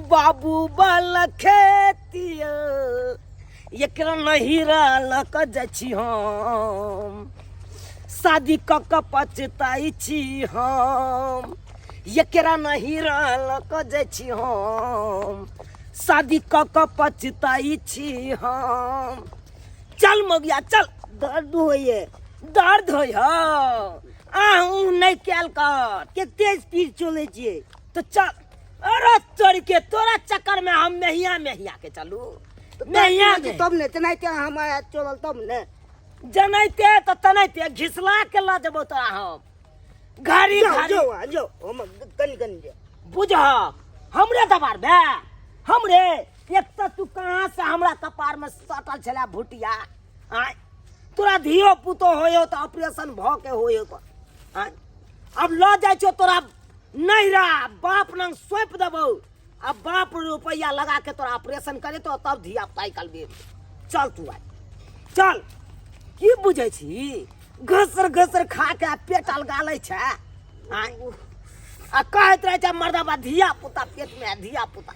बाबू वाला खेतिया, एकरा नहिरा लऽ कऽ जाइ छी हम, शादी कऽ कऽ पछताइ छी हम। एकरा नहिरा लऽ कऽ जाइ छी हम, शादी कऽ कऽ पछताइ छी हम। चल मगिया चल। दर्द होइए। दर्द होइ हौ, आहू नहि कयल कर। कते स्पीड चलै छियै? तो चल। अरे तोड़ के तोरा चक्कर में हम मेहिया मेहिया के चलू मेहिया में। तब ने तेनाहिते हम चलल तब ने। जनैते तऽ तनैते घिसला के लऽ जेबौ तोरा हम घड़ी जाओ घड़ी। जाओ जाओ, हम कनि कनि जाओ। बुझ हमरे दबार बे हमरे। एक तऽ तू कहाँ से हमरा कपार में सटल छला भुटिया। आय तोरा धियो पुतो होयो तऽ ऑपरेशन भऽ के होयो तऽ। आय अब लऽ जाइ छियौ तोरा नैहरा, बाप नंग सौंप देबौ आ बाप रुपैआ लगा के तोरा ऑपरेशन करे तो तब धिया पुता निकलबे। चल तू आय चल। की बुझै छी घसर घसर खा के पेट अलगा लै छै। आय आ कहैत रहै छै मर्दबा धिया पुता पेट में, धिया पुता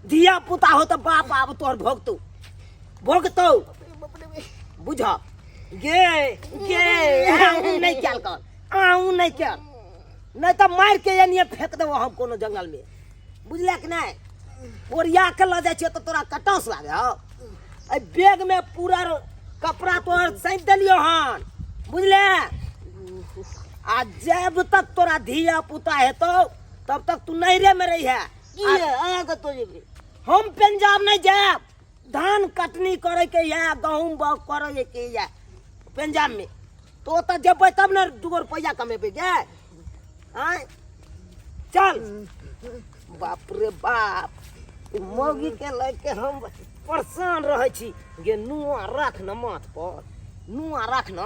धिया पुता हो तऽ बाप आब तोहर भोगतौ भोगतौ। बुझ गे गे, आहू नहीं कयल कर, आहू नहीं कयल, नहीं तऽ मारि के एनिये फेंक देबो हम कोनो जंगल में, बुझले कि नहीं? ओरिया के लऽ जाइ छियै तऽ तोरा कटौस लागे हौ। एहि बैग में पूरा कपड़ा तोहर सैंत देलियौ हन, बुझले? आ जब तक तोरा धिया पुता हेतौ तब तक तू नैहरे में रहिहे। की है अहाँ कतौ जेबै? हम पंजाब नहीं जायब, धान कटनी करे के या गहूम बाग करे के या पंजाब में, तो ओतऽ जेबै तब ने दूगो रुपैआ कमेबै गे। आँय चल। बाप रे बाप, ई मौगी के लऽ के हम परेशान रहै छी गे। नुआ राख न माथ पर, नुआ राख न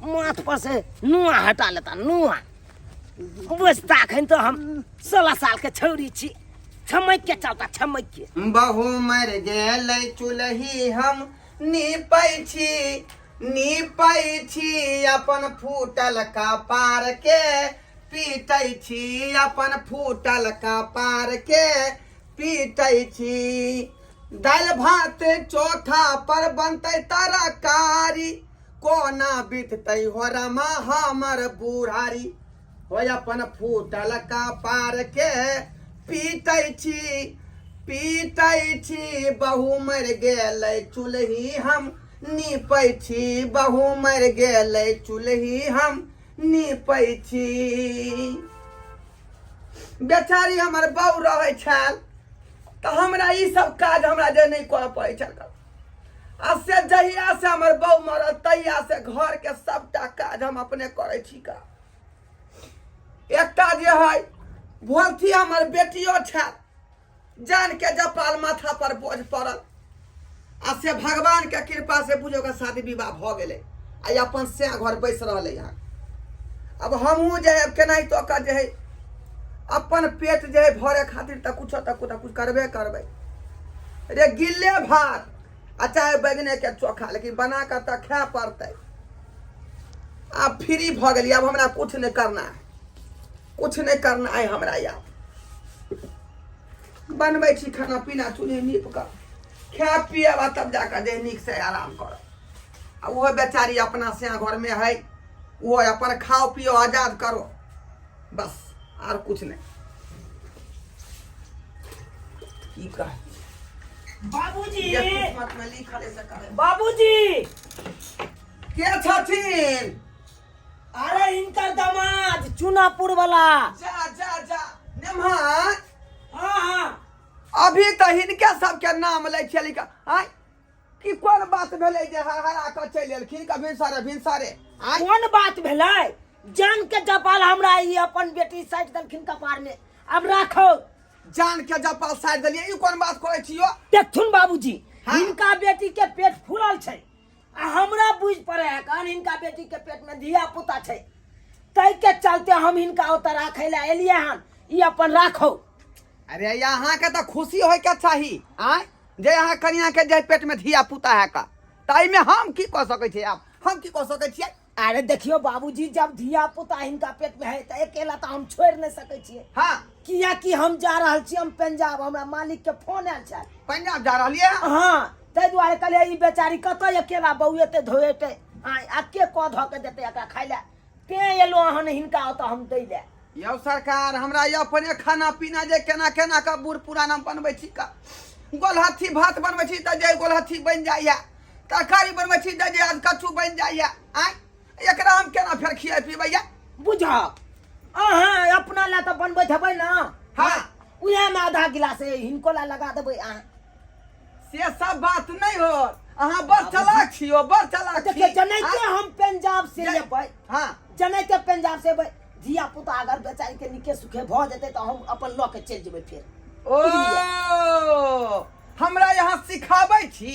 माथ पर से नुआ हटा लेता नुआ। बुझता अखन तो हम 16 साल के छौरी छी, छमक के चलता छमक के। बहु मर गेलै चुलही हम नीपै छी, नीपै छी अपन फूटल कपार के पीटै छी, अपन फूटल कपार के पीटै छी। दालि भात चोखा पर बनतै तरकारी, कोना बीततै हो रमा हमर बुढ़ारी। हो अपन फूटल कपार के पीटै छी, पीटै छी। बहु मरि गेलै चुल्ही हम नीपै छी, बहु मरि गेलै चुल्ही हम नीपै छी। बेचारी हमर बहु रहै छल तऽ हमरा ई सब काज हमरा जे नहि करऽ पड़ै छल। आ से जहिया से हमर बहु मरल तहिया से घर के सबटा काज हम अपने करै छी का। एकटा जे है भोलथी हमर बेटियो छल, जान के जपाल माथा पर बोझ पड़ल, आ से भगवान के कृपा से बुझो के शादी विवाह भऽ गेलै आ अपन से घर बैस रहलै हन। अब हमहूँ जे है केनाहितो कऽ जे है अपन पेट जे है भरे खातिर तऽ कुछो तऽ कुछ कुछ करबे करबै रे। गिल्ले भात आ चाहे बैगने के चोखा, लेकिन बना कऽ तऽ खाय पड़तै। आब फ्री भऽ गेलियै, आब हमरा कुछ नहि करना है, कुछ नहि करना है हमरा। आब बनबै छी खाना पीना, चूल्ही नीप कऽ खायब पियब आ तब जाकऽ जे नीक से आराम करब। आ ओहो बेचारी अपना से घरमे है, ओहो अपन खाओ पियो आजाद करो, बस आर कुछ नहीं। की कह बाबूजी, जे किस्मत में लिखल है से करे। बाबूजी के छथिन? अरे हिनकर दमाद चुनापुर वाला। जा जा जा नेम्हा। हाँ हाँ। अभी तऽ हिनके सबके नाम लै छियै लिखा। आँय की कोन बात भेलै जे हड़हड़ा कऽ चलि एलखिन कऽ भिनसरे भिनसरे? आँय कोन बात भेलै? जान के जपाल हमरा ई अपन बेटी साटि देलखिन कपार में, अब राखो। जान के जपाल साटि देलियै, ई कोन बात करै छियो? देखथुन बाबूजी, हाँ। हिनका बेटी के पेट फूलल छै आ हमरा बुझि पड़े है कारण हिनका बेटी के पेट में धिया पुता छै, ताहि के चलते हम हिनका ओतऽ राखै लए एलियै हन। ई अपन राखो। अरे यहाँ के तऽ खुशी होय के चाही। आँय जे अहाँ कनिया के जे पेट में धिया पुता है का, ताहि में हम की कऽ सकै छियै? आब हम की कऽ सकै छियै? अरे देखियो बाबूजी, जब धिया पुता हिनका पेट में है तऽ अकेला तऽ हम छोड़ि नहि सकै छियै। हाँ। कियाकि हम जा रहल छी हम पंजाब, हमरा मालिक के फोन आयल छल। पंजाब जा रहलियै? हाँ, ताहि दुआरे कहलियै ई बेचारी कतऽ अकेला बौएतै धोएतै, आ के कऽ धऽ के देतै एकरा खाइ लए, तें एलहुँ अहन हिनका ओतऽ हम दै लए। यौ सरकार, हमरा ई अपने खाना पीना जे केना केना कऽ बूढ़ पुरान हम बनबै छी का गोलहत्थी भात बनबै छी तऽ जे गोलहत्थी बनि जाइए, तरकारी बनबै छी तऽ जे अधकच्चू बनि जाइए, आँय एकरा हम केना फेर खियाइ पिबैया? बुझह, अहाँ अपना लए तऽ बनबैत हेबै ने? हाँ। उएहमे आधा गिलास हिनको लए लगा देबै अहाँ। से सब बात नहीं हो, अहाँ बड़ चलाक छियो, बड़ चलाक छी। देखियौ, जनैते हम पंजाब से एबै। हाँ। जनैते पंजाब से एबै, धिया पुता अगर बेचारी के नीके सुखे भऽ जेतै तऽ हम अपन लऽ के चलि जेबै फेर। ओ हमरा यहाँ सिखाबै छी,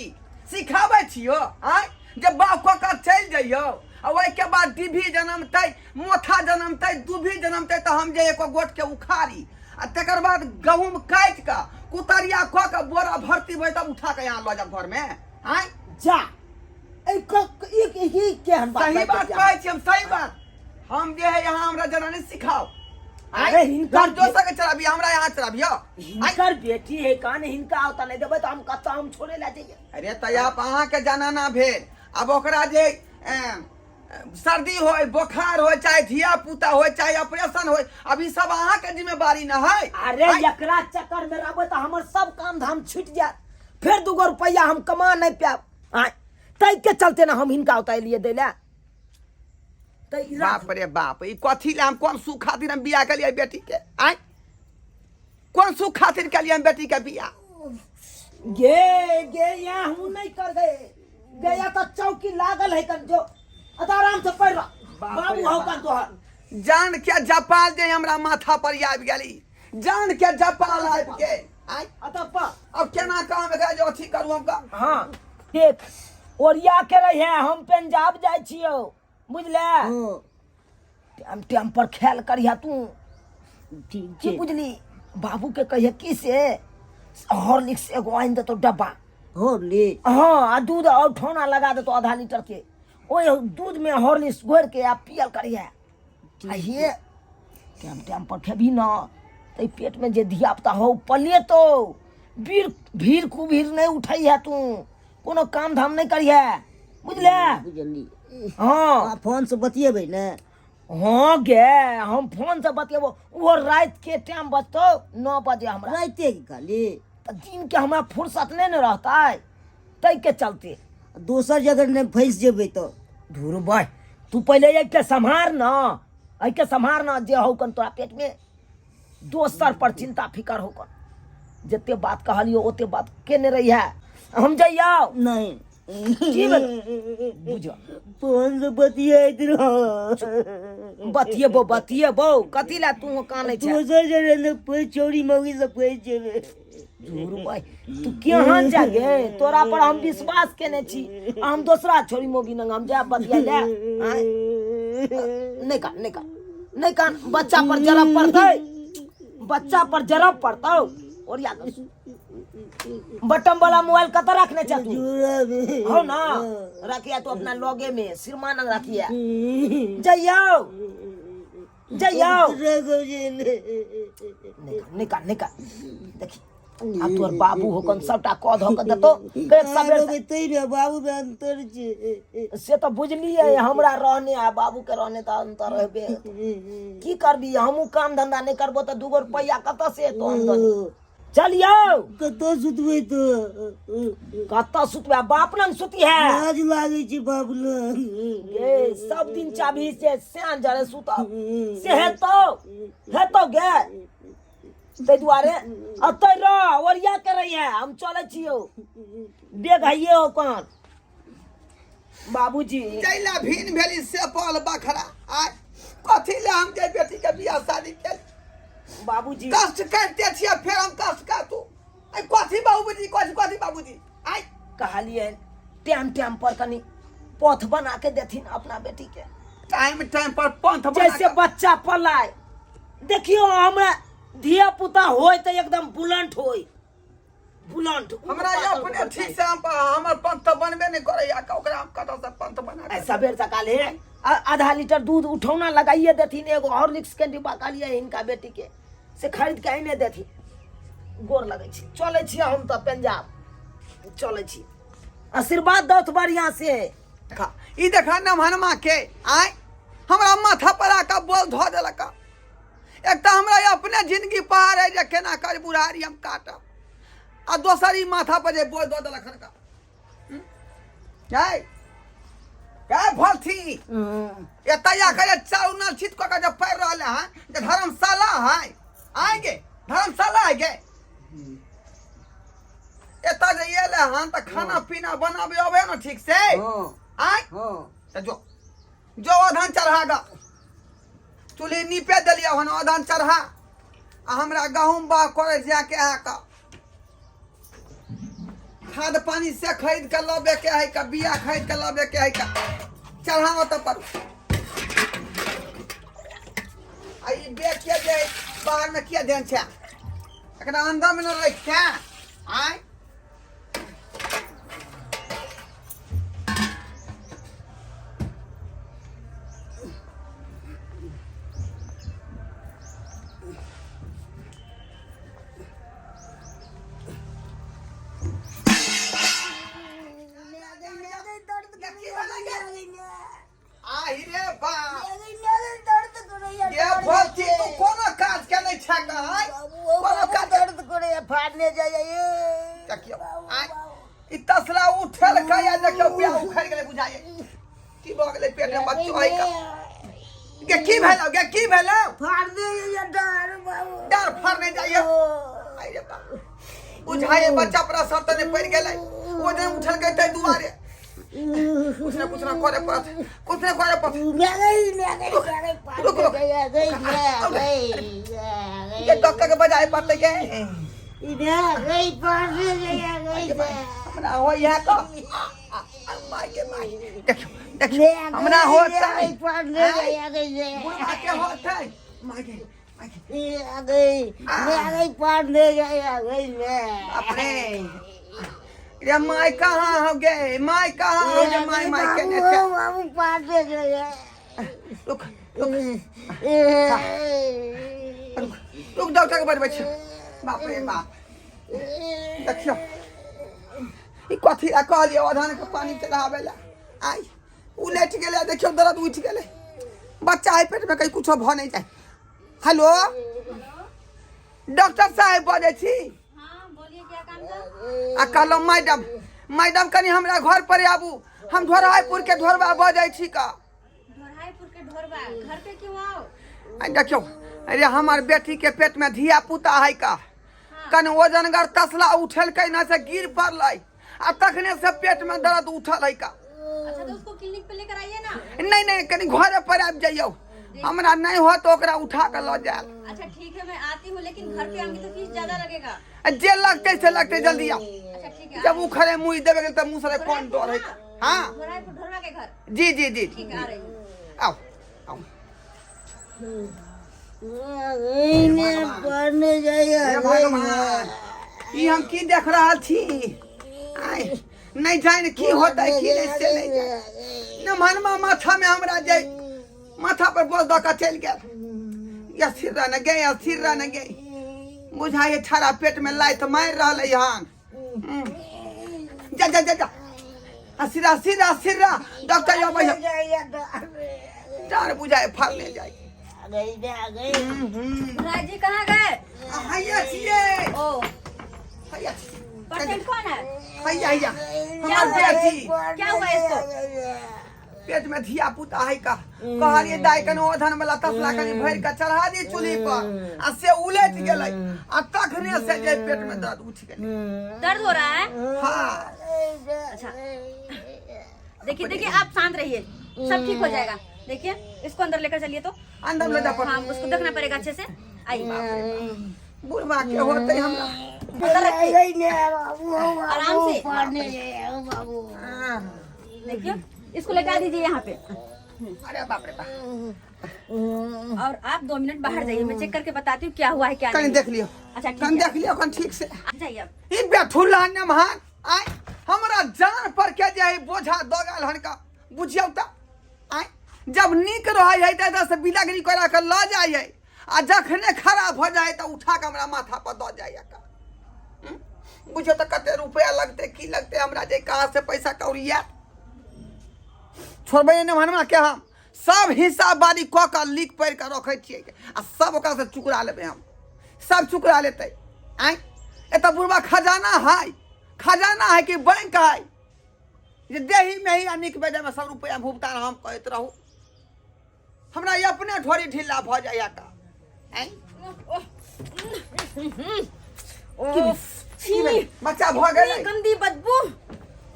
सिखाबै छियो आँय जे बाप कऽ के चलि जइयौ आ ओहिके बाद डिभी जनमतै, मोथा जनमतै, दुभी जनमतै तऽ हम जे एको गोटके उखाड़ी आ तकर बाद गहूँम काटि कऽ कुतरिया कऽ के बोरा भर्ती भऽ तब उठा कऽ यहाँ लऽ जाब घरमे आँय। जा ई ई केहन बात? सही बात कहै छी हम, सही बात। हम जे है यहाँ हमरा जनानी सिखाओ। अरे हिनकर जो सके चलाबियो, हमरा यहाँ चलाबियो। हिनकर बेटी है कान, हिनका ओतऽ नहि देबै तऽ हम कतऽ हम छोड़े लए जइयै? अरे तऽ आप अहाँके जनाना भेल, अब ओकरा जे सर्दी होय, बोखार होय, चाहे धिया पुता होय, चाहे ऑपरेशन होय, अब ई सब अहाँके जिम्मेवारी न है। अरे एकरा चक्कर में रहबै तऽ हमर सब काम धाम छूटि जायत, फेर दूगो रुपैआ हम कमा नहि पायब, आँय ताहि के चलते ने हम हिनका ओतऽ एलियै दै लए। तऽ ई राख। बाप रे बाप, ई कथी लए हम कोन सुख खातिर हम बियाह केलियै बेटी के? आँय कोन सुख खातिर केलियै हम बेटी के बियाह? गे गे यहाँ हूँ नहीं कर गए गया तो चौकी लागल है कन जो अत आराम से पढ़ रहा बाबू हौ कन तोहर। जान के जपाल जे हमरा माथा पर आबि गेली, जान के जपाल आबि गेल। आँय अत पा अब केना काम एकरा जे अथी करू हम का? हाँ देख, ओरिया के रही है, हम पंजाब जाय छियो बुझले? हाँ। टाइम टाइम पर ख्याल करिहा तू। ठीक की छै। बुझली? बाबू के कहिए की से हॉर्लिक्स एगो आनि देतो डब्बा। हॉर्लिक्स? हाँ, आ दूध और ठोना लगा देतो आधा लीटर के, ओहि दूध में हॉर्लिक्स घोर के आ पियल करिहे। आ हे टाइम टाइम पर खेबही न तऽ पेट में जे धिया पुता हो पलेतो, भीड़ भीड़ कुभीड़ नहीं उठै है, तू कोनो काम धाम नहीं करिहे बुझले? बुझली। हाँ। आ फोन से बतियेबै ने? हाँ गे, हम फोन से बतियेबो, ओहो राति के टाइम बचतो 9 बजे हमरा। राइते के खाली? तऽ दिन के हमरा फुर्सत नहीं ने रहतै ताहि के चलते। दोसर जगह नहि फँसि जेबै तऽ? धुर बह, तू पहिले एहिके सम्हार न, एहिके सम्हार न जे हौ कन तोरा पेट में, दोसर पर चिंता फिकर हो कन। जते बात कहलियो ओते बात केने रही है। हम जइयो? नहीं। की भेल? बुझ फोन से बतियाइत रह। बतियेबो बतियेबो, कथी लए तू कानै छै? दोसर जगह ने फँसि चोरी मौगी से फँसि जेबै। धुर भाई, तू केहन जागे, तोरा पर हम विश्वास केने छी आ हम दोसरा छोरी मोगी नंग हम जायब बतिया ले? आँय? नहि कान, नहि कान, नहि कान, बच्चा पर जरब पड़तै, बच्चा पर जरब पड़तौ। ओरिया कऽ बटम वाला मोबाइल कतऽ रखने छ तू? हो ना रखिया तू अपना लगे में सिरमा नंग रखिया। जइयो जइयो। निकाल निकाल। देखी आब तोहर बाबू हो कन सबटा कऽ धऽ कऽ देतौ कहे सबेर। तै बाबू में अंतर छै। से तऽ बुझलियै, हमरा रहने आ बाबू के रहने तऽ अंतर हेबे। की करबी, हमहूँ काम धंधा नहि करबो तऽ दूगो रुपैआ कतऽ से एतौ आमदनी? चलियौ। कतऽ सुतबै तऽ? कतऽ सुतबै? बाप लग सुती है। लाज लागै छै बाप लग। गे सब दिन चाभी से स्यान जरे सुतब से हेतौ? हेतौ गे? ताहि दुआरे अतै रह, ओरिया के रहिए, हम चलै छियौ। बेग हइये हो कौन बाबूजी। जैला भीन भेली से पल बखरा आय कथी ले हम जे बेटी के बियाह शादी केली? बाबूजी कष्ट करते छियै फेर हम कष्ट काटू? आय कथी बाबूजी, कथी कथी बाबूजी? आय कहलियै टाइम टाइम पर कनी पथ बना के देथिन अपना बेटी के। टाइम टाइम पर पंथ बना जैसे के- बच्चा पलाय। देखियो, हमरा धिया पुता होय तऽ एकदम बुलंट होय, बुलंट। हमरा ये अपने ठीक से हम हमर पंथ तऽ बनबे नहि करैया, ओकरा हम कतऽ से पंथ बना के- सबेर सकाल हे आधा लीटर दूध उठौना लगाइए देथिन, एगो हॉर्लिक्स के डिब्बा कहलिए हिनका बेटी के से खरीद के आने देथिन। गोर लगै छी, चलै छी हम तऽ पंजाब चलै छी। आशीर्वाद दौथ बढ़िया से। देखा ई देखा नमहनमा के आय हमरा माथा पर आके बोल धो देलक। एक तऽ हमरा अपने जिंदगी पहाड़ है जे केना कर बुढ़ारी हम काटब, आ दोसर ई माथा पर जे बोल धो देलक हन का। जय भलथी एतऽ आके जे चाउ नल छित कऽ के जे पड़ि रहल हन जे धर्मशाला है आएंगे, धर्मशाला है गे। एतऽ जे एलै हन तऽ खाना पीना बनाबे अबै ने ठीक से? आय तऽ जो जो अधन चढ़ा ग, चूल्ही नीपे देलियै हन, अधन चढ़ा आ हमरा गहूँम बाग करे जाके है का खाद पानी से खरीद के लबे के है का, बिया खरीद के लबे के है का, चढ़ाओ तऽ पर आ ई बेच के जे बाहर में किया देन छै, एकरा अंदर में न रख के आय। आहि रे बाप, ये भौजी तू कोनो काज के नहीं छा कहै, कोनो काज दर्द करे फाड़ने जाय। देखियो आय ई तसला उठल कया, देखियो बिया उखड़ गेलै बुझाइए की भऽ गेलै पेट में बच्चो है का गे, की भेलौ गे, की भेलौ? फाड़ने जाय डर बाबू, डर फाड़ने जाइए। आइ रे बाप, बुझाइए बच्चा पर असर तऽ नहि पड़ि गेलै, ओ जे उठल के ताहि दुआरे कुछ ना कुछ ना करे पड़त, कुछ ना करे पड़त। रुक रुक, ये डॉक्टर के बजाय पड़तै के हमरा हो इएह तो माय के माय, देखियो देखियो हमरा होतै, बुढ़वा के होतै, माय के माय के बाप रे रे my कहाँ हो गए, my कहाँ हो गए, my my के ने छै। रुक रुक रुक रुक, डॉक्टर के बजबै छी। बाप रे बाप, देखियो ई कथी ला कहलियै अधन के पानी चढ़ाबै ला, आइ उलटि गेलै, देखियो दर्द उठि गेलै, बच्चा है पेट में कहीं कुछो भऽ नहि जाय। हेलो डॉक्टर साहेब बजै छी? हाँ, बोलिए, क्या काम था? आ कहलहुँ मैडम, मैडम कनि हमरा घर पर आबू, हम ढोरहाईपुर के ढोरबा बजै छी का। ढोरहाईपुर के ढोरबा घर पे क्यों आओ? आ देखियौ, अरे हमर बेटी के पेट में धिया पुता है का, कनि ओजनगर तसला उठेलकै न से गिर पड़लै आ तखने से पेट में दर्द उठल है का। अच्छा तो उसको क्लिनिक पे लेकर आइए ना। नहीं नहीं, कनि घरे पर आबि जइयौ, हमरा नहीं हो तो ओकरा उठा के लऽ जायल। अच्छा ठीक है, मैं आती हूँ, लेकिन घर पे आऊंगी तो फीस ज्यादा लगेगा। आ जे लगतै से लगतै, जल्दी आउ। अच्छा ठीक है। जब उखड़े मुँह देबे गेल तऽ मुँह सरे कोन डर है का। हाँ ढोरहाईपुर ढोरबा के घर। जी जी जी, ठीक है, आ रही हूँ। आउ आउ। हे भगवान, ई हम की देख रहल छी? आइ नहि जानि की होतै की नहि से नहि जानि। नमहनमा माथा में हमरा जे माथा पर बोझ दऽ कऽ चलि गेल। स्थिर रह ने गे, स्थिर रह ने गे, बुझाइए छाड़ा पेट में लाइत मारि रहल हन। जा जा जा जा, स्थिर रह, स्थिर रह, स्थिर रह, डॉक्टर अबै है। डार बुझाए फाड़ने जाय। राय जी कहाँ गए? हैया छियै। ओ हैया छियै। पेशेंट कौन है? हैया हैया हमर बेटी। क्या हुआ इसको? पेट में धिया पुता है का, कहलिए दाई कनि ओधन वाला तसला कनि भरि के चढ़ा दी चूल्ही पर आ से उलटि गेलै आ तखने से जे पेट में दर्द उठि गेलै। दर्द हो रहा है? हाँ। अच्छा देखिए देखिए, आप शांत रहिए, सब ठीक हो जाएगा। देखिए इसको अंदर लेकर चलिए तो। अंदर ले जा पर। हाँ, उसको देखना पड़ेगा अच्छे से। आइए। बुढ़वा के होतै हमरा। अंदर रखिए आराम से। देखिए इसको लेटा दीजिए यहाँ पे। अरे बाप रे बाप। और आप 2 मिनट बाहर जाइए, मैं चेक करके बताती हूँ क्या हुआ है क्या कनि नहीं। देख लियौ। अच्छा ठीक कनि है, देख लियौ कनि ठीक से। जाइए आप। ई बेठुल्ला नमहान आय हमरा जान पर के जे है बोझा दऽ गेल हन का, बुझियौ तऽ आय जब नीक रहै है तऽ एतऽ से बिदागरी करा के लऽ जाइ है आ जखने खराब भऽ जाइ तऽ उठा कऽ हमरा माथा पर दऽ जाइए का। बुझियौ तऽ कते रुपया लगतै की लगतै हमरा जे कहाँ से पैसा कौड़ी आयत। छोड़बै नहि भनमा के, हम सब हिसाब बारी कऽ कऽ लिख पढ़ि कऽ रखै छियै आ सब ओकरा से चुकरा लेबै हम, सब चुकरा लेतै। आँय एतऽ बुढ़बा खजाना है, खजाना है कि बैंक है जे देही में ही आ नीक बेजायमे सब रुपया भुगतान हम करैत रहू। हमरा ई अपने ढोरी ढीला भऽ जाइए का। आँय ओफ, की भेलै? बच्चा भऽ गेलै? इतनी गंदी बदबू।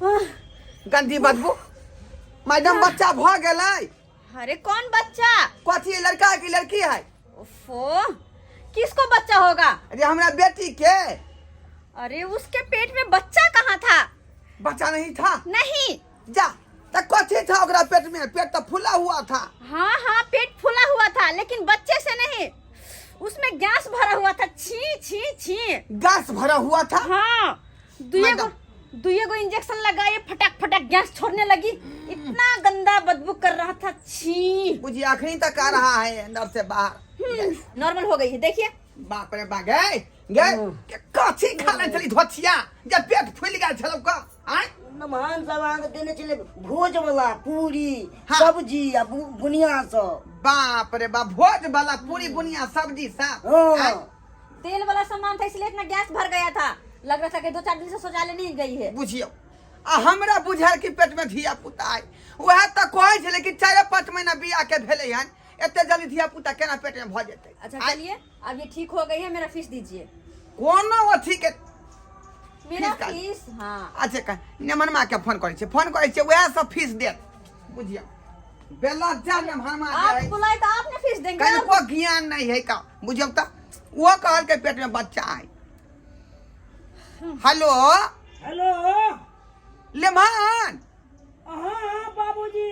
आह, गंदी बदबू मैडम, बच्चा भऽ गेलै? अरे कौन बच्चा? कथी लड़का है कि लड़की है? ओफो, किसको बच्चा होगा? अरे हमरा बेटी के। अरे उसके पेट में बच्चा कहाँ था? बच्चा नहीं था? नहीं। जा त कथी था ओकरा पेट में? पेट तो फूला हुआ था। हाँ हाँ, पेट फूला हुआ था लेकिन बच्चे से नहीं, उसमें गैस भरा हुआ था। छी छी छी। गैस भरा हुआ था? हाँ, दुए मैडम। गो दुए गो इंजेक्शन लगाए, फटाक फटाक गैस छोड़ने लगी, इतना गंदा बदबू कर रहा था, छी। बुझिए अखनी तक आ रहा है अंदर से बाहर। नॉर्मल हो गई है, देखिए। बाप रे बा, गए गए के कथी खा ले छली धोथिया जे पेट फूलि गेल छलौ का? आँय नमहान सब अहाँके देने छलै भोज वाला पूरी, हाँ। सब्जी आ बुनिया सब। बाप रे बाप, भोज वाला पूरी बुनिया सब्जी सब? हाँ। आँय? तेल वाला सामान था इसलिए इतना गैस भर गया था, लग रहा था कि 2-4 दिन से शौचालय नहीं गई है। बुझियौ आ हमरा बुझायल कि पेट में धिया पुता है, वएह तऽ कहै छलै कि 4-5 महीना बियाह के भेलै हन, एते जल्दी धिया पुता केना पेट में भऽ जेतै? अच्छा आँय? चलिए अब ये ठीक हो गई है, मेरा फीस दीजिए। कोनो अथी के मेरा फीस का- फीस? हाँ। अच्छा नेमनमा के फोन करै छियै, फोन करै छियै, वएह सब फीस देत। बुझियौ बेला जा नेमनमा आप जे बुलाए तो आप ने फीस देंगे। कनिको ज्ञान नहीं है का। बुझियौ तऽ ओहो कहलकै पेट में बच्चा है। हेलो। हेलो। लेमन। हाँ हाँ बाबूजी,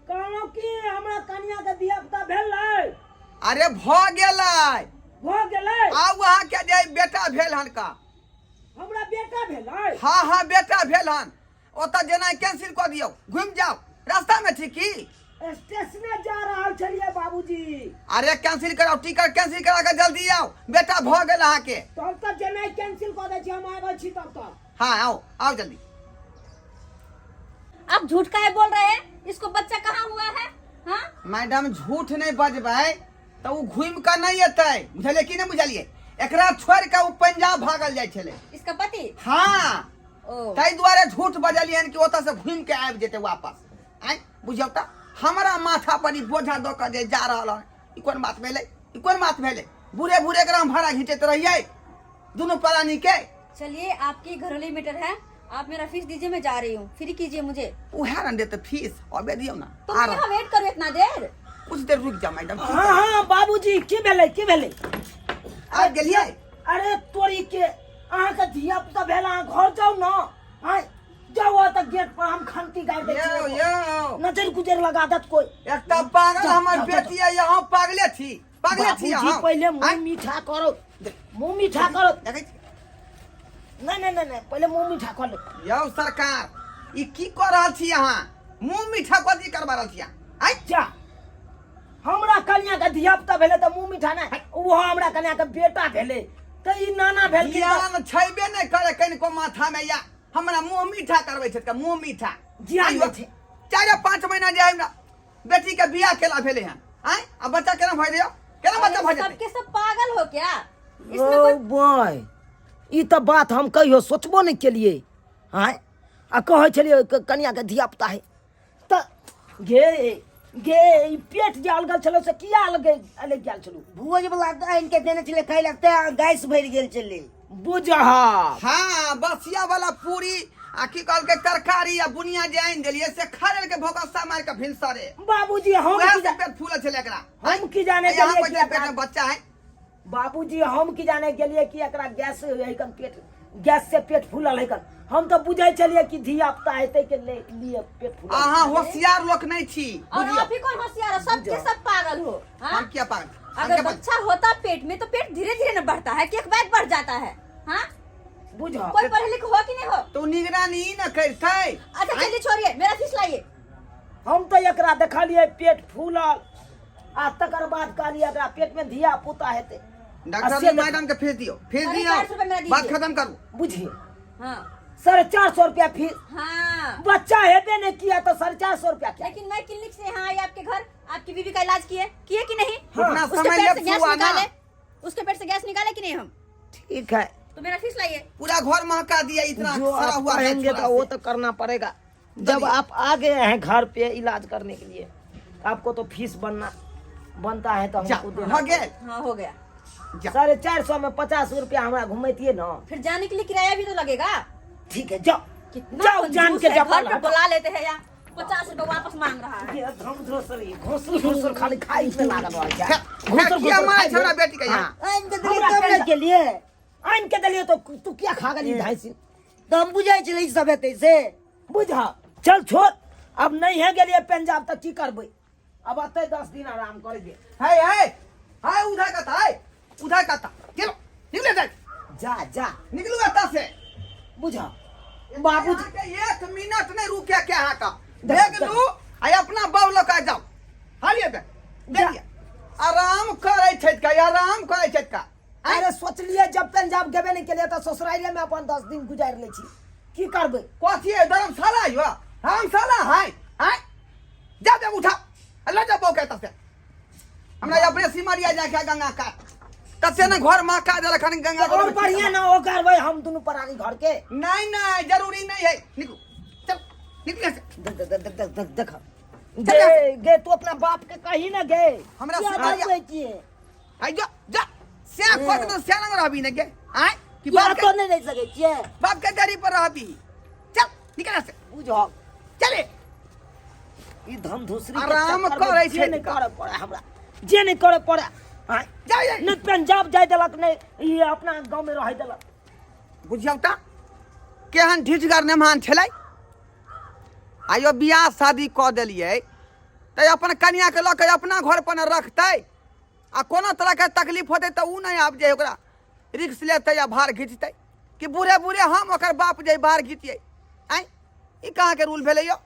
कहलहुँ कि हमरा कनिया के धिया पुता भेलै? अरे भऽ गेलै। भऽ गेलै? आउ अहाँ के जे बेटा भेल हन का। हमरा बेटा भेलै? हाँ हाँ, बेटा भेल हन। ओतऽ जेना कैंसिल कऽ दियौ, घुमि जाउ। रास्ता में छी की? स्टेशने जा रहल छलियै बाबूजी। अरे कैंसिल कराउ, टिकट कैंसिल करा के जल्दी आउ, बेटा भऽ गेल अहाँके। तब तऽ जेनाइ कैंसिल कऽ दै छी, हम आबै छी तब तक। हाँ आउ आउ जल्दी। आप झूठ काहे बोल रहे हैं? इसको बच्चा कहाँ हुआ है? हाँ? मैडम झूठ नहीं बजबै तऽ ओ घुमि कऽ नहि एतै, बुझलियै कि नहि बुझलियै? एकरा छोड़ि कऽ ओ पंजाब भागल जाइ छलै। इसका पति? हाँ। ओ ताहि दुआरे झूठ बजलियै हन कि ओतऽ से घुमि के आबि जेतै वापस। आँय बुझियौ तऽ हमरा माथा पर ई बोझा दऽ कऽ जे जा रहल हन, ई कोन बात भेलै? ई कोन बात भेलै? बूढ़े बूढ़े एकरा हम भाड़ा घीचैत रहियै दुनू प्राणी के। चलिए आपकी घरेलू मीटर है, आप मेरा फीस दीजिए, मैं जा रही हूँ, फ्री कीजिए मुझे। उएह ने देतै फीस, अबे दियौ ना। तो आ मैं रहल। यहाँ वेट करूँ इतना देर? कुछ देर रुकि जाओ मैडम। हाँ हाँ बाबूजी, की भेलै की भेलै? आबि गेलियै? अरे तोरी के, अहाँके धिया पुता भेल, अहाँ घर जाउ न। आँय जाउ, तऽ गेट पर हम खंती गाड़ि दै यौ छी, यौ नजर गुजर लगा देत कोई। एकटा पागल जाउ, हमर जाउ, बेटी है, अहाँ पागले छी, पागले छी बाबूजी अहाँ। पहिले मुंह आँय? मीठा करो, मुंह मीठा करो। देखै छी। नहीं नहीं नहीं नहीं, पहिले मुंह मीठा कर ले। यौ सरकार, ई की कऽ रहल छी अहाँ? मुंह मीठा कथी करबा रहल छी अहाँ? आँय? जा, हमरा कन्या के धिया पुता भेलै तऽ मुंह मीठा नहि, ओहो हमरा कन्या के बेटा भेलै तऽ ई नाना भेलखिन तऽ ज्ञान छैबे नहि करे कनिको माथा में, या हमरा मुंह मीठा करबै छथि का, मुंह मीठा। ज्ञान आइयो, नहि छै। 4-5 महीना जे हमरा बेटी के बियाह केला भेलै हन, आँय आ बच्चा केना भऽ जेतै? केना बच्चा भऽ जेतै? सबके सब पागल हो क्या इसमें? ओ कोई बॉय, ई तऽ बात हम कहियो सोचबो नहि केलियै। आँय आ कहै छलियै कनिया के धिया पुता है तऽ गे गे, ई पेट जे अलगल छलो से किया अलगे अलग गेल छलो? भोज वाला आनि के देने छलै खाइ लए, तें गैस भरि गेल छलै। बुझहा। हाँ, बसिया वाला पूरी आ की कहलकै तरकारी आ बुनिया जे आनि देलियै से खा लेलकै भोकस्सा मारि कऽ भिनसरे। बाबूजी हम वएह की से पेट फूलल छलै एकरा। हम की जाने यहाँ गेलियै पर कि जे पेट एकरा में बच्चा है। बाबूजी हम की जाने गेलियै कि एकरा गैस है कन, पेट गैस से पेट फूलल है कन। हम तऽ बुझै छलियै कि धिया पुता हेतै के लिए पेट फूलल। अहाँ होशियार लोक नहीं छी। और बुझियौ। आप ही कौन होशियार हो? सबके सब पागल हो? हाँ? हम किया पागल? हम अगर किया पागल? बच्चा होता पेट में तो पेट धीरे धीरे न बढ़ता है कि एक बैग बढ़ जाता है? हाँ बुझ कोई पढ़े लिखे हो कि नहीं हो? तो निगरानी ई न करतै। अच्छा चलिए छोड़िए, मेरा फीस लाइए। हम तऽ एकरा देखलियै पेट फूलल, आ तकर बाद कहलियै एकरा पेट में धिया पुता हेतै। डॉक्टर आ से जी, मैडम के फीस दियो, फीस साढ़े दियो। 400 रुपये मेरा दीजिए। बात खत्म करू। बुझिए। हाँ। 450 रुपया फीस। हाँ। बच्चा हेबे नहीं किया तो 450 रुपया क्या? लेकिन मैं क्लिनिक से यहाँ आई आपके घर, आपकी बीवी का इलाज किए, किए कि नहीं? हाँ। उतना उसके समय पेट से लेप गैस हुआ ना। निकाले, उसके पेट से गैस निकाले कि नहीं हम? ठीक है। तो मेरा फीस लाइए। पूरा घर महका दिया, इतना जो सड़ा आप हुआ है कहेंगे छोरा तो वो से। तो करना पड़ेगा। जब चलिए। आप आ गए हैं घर पे इलाज करने के लिए, आपको तो फीस बनना बनता है, तो जा, हमको देना। हो गेल। हाँ हो गया। जा। 450 में 50 रुपया हमरा घुमैतिए ना। फिर जाने के लिए किराया भी तो लगेगा। ठीक है, जाओ। कितना जाओ, कंजूस जान के है, जाओ, घर पे बुला लेते हैं यार, 50 रुपए वापस मांग रहा है। ये धम धोसर, ये घोसर घोसर खाली खाई पे लागल रहै छै। खा- घोसर किया घोसर मारै खाइ छै हमरा छै। बेटी के यहाँ? हाँ। आनि के देलियै हमरा तब ने पेट- केलियै। आनि के देलियै तो तू किया खा गेली धाइसी? तऽ हम बुझै छलियै ई सब हेतै से। बुझ, चल छोड़, अब नहीं है गेलियै पंजाब तऽ की करबै? अब अतै 10 दिन आराम करै दे। है है है, उधर कता है, उधर कता, चलो निकले जाए। जा जा, निकलू एतऽ से। बुझ बाबूजी। अहाँके 1 मिनट नहीं रुके के अहाँ का देख, देख लू आ अपना बाबू लऽ के जाओ। हालिए बे देखिए आराम करै छथि का, आराम करै छथि का। अरे सोचलिए जब पंजाब गेबे नहीं केलिए तऽ ससुराले में अपन 10 दिन गुजारि लै छी, की करबै? कथी है धर्मशाला यो? धर्मशाला है हैं? जा जा उठा लऽ जा बहू के एतऽ से। हमरा अपने सिमरिया जाके गंगा कात तते ने घर महका देलक हन गंगा। और बढ़िया ना ओ करबै हम दुनू प्राणी घर के। नहीं नहीं, जरूरी नहीं है, निकलू, चल निकले से। देख देख देख देख देख देख गे गे, तू अपना बाप के कही ना गे। हमरा किया सिमरिया बजबै छियै? आई जा जा, से खोज तो से लंग रहबी ने गे आय कि किया बाप तो के नहि रहि सकै छियै? बाप के गाड़ी पर रहबी। चल निकल से। बुझ चले ई धम धूसरी के आराम चक्कर में करै जे छै नहीं करे पड़े हमरा, जे नहीं करे पड़े। आय। जा जा। नहीं पंजाब जाय देलक, नहीं ई अपना गांव में रह देलक। बुझियौ त केहन ढिठगर मेहमान छलै। आइयो बियाह शादी कऽ देलियै तऽ अपन कनियाके लऽ कऽ अपना घर पर ने रखतै, आ कोनो तरहके तकलीफ होतै तऽ ओ नहि आबि जाइ, ओकरा रिक्स लेतै आ भार घिचतै कि बूढ़े बूढ़े हम ओकर बाप जे भार घिचियै? आँय, ई कहाँके रूल भेलै यौ?